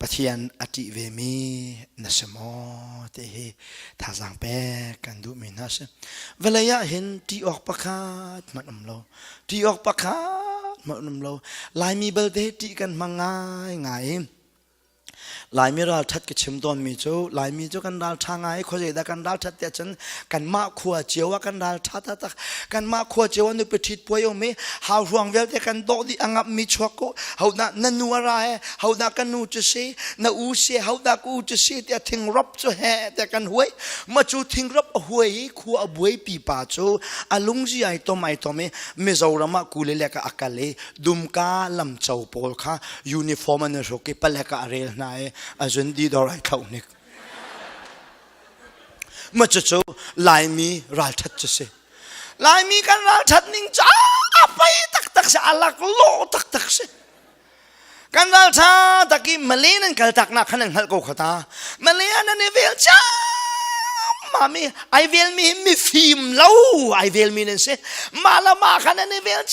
Pathian a ṭih vemi na si maw ti hi thazaang pek kan duhmi hna si. Vawlei ah hin ṭih awk pakhat hmanh um lo. Ṭih awk pakhat hmanh um lo. Laimi belte ṭih kan hmang ngaingai. Laimi ralṭhat ka chim tawnmi cu Laimi cu kan ralṭha ngai khuazei dah kan ralṭhat tiah cun kanmah khua cio ah kan ralṭha taktak kanmah khua cio ah nupi ṭhit puai um i hau hruang vialte kan dawh dih a ngamhmi chuak ko hodah na nu a ra he hodah ka nu cu si na u si hodah ka u cu si tiah thingrop cu he tiah kan huai ma cu thingrop a huai i khua a buaipi pa cu a lungzi ai tom ai tom i Mizoram ah kule le ka a kal i Dumka lamco pawl kha uniform an i hruk i palek ah a rel hna i a zun di dor ai thlauh hnik. Ma cucu Laimi ralṭhat cu si. Laimi kan ralṭhat ning cu a pei taktak si, a laklawh taktak si. Kan ralṭha tak i Malay nan kal tak nak khan nan hngalh ko kha ta. Malay ah nan i vel mami ai vel mi mi fim lo ai vel mi nan si. Mah la mah khan nan i vel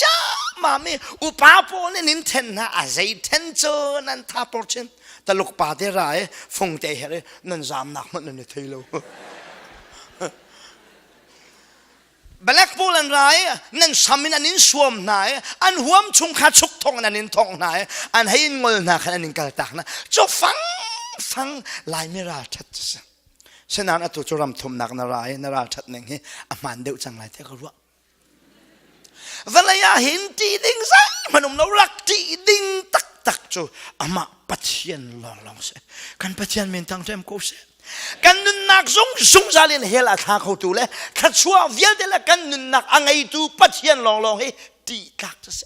mami upa pawl nih nin then hna a zei then cu nan tha por chin. Taluk pa te ra i fung te her i nan zam nak hmanh nan i thei lo. Black pawl an ra i nan sam in an in suam hna i an huam chung kha chuk thong in an in thong hna i an hei in ngol hna khan an in kaltak hna cu fang fang Laimi ralṭhat cu si sinain atu cu ram thumnak na ra i na ralṭhat ning hi a hmaan deuh cang lai tiah ka ruah vawlei ah hin ṭih ding zeihmanh um lo rak ṭih ding taktak cu amah Pathian lawnglawng si kan Pathian min thangṭem ko seh kan nunnak zung zungzal in hell a thla khotu le thluachuah vialte le kan nunnak a ngeitu Pathian lawnglawng hi ṭih tlak cu si.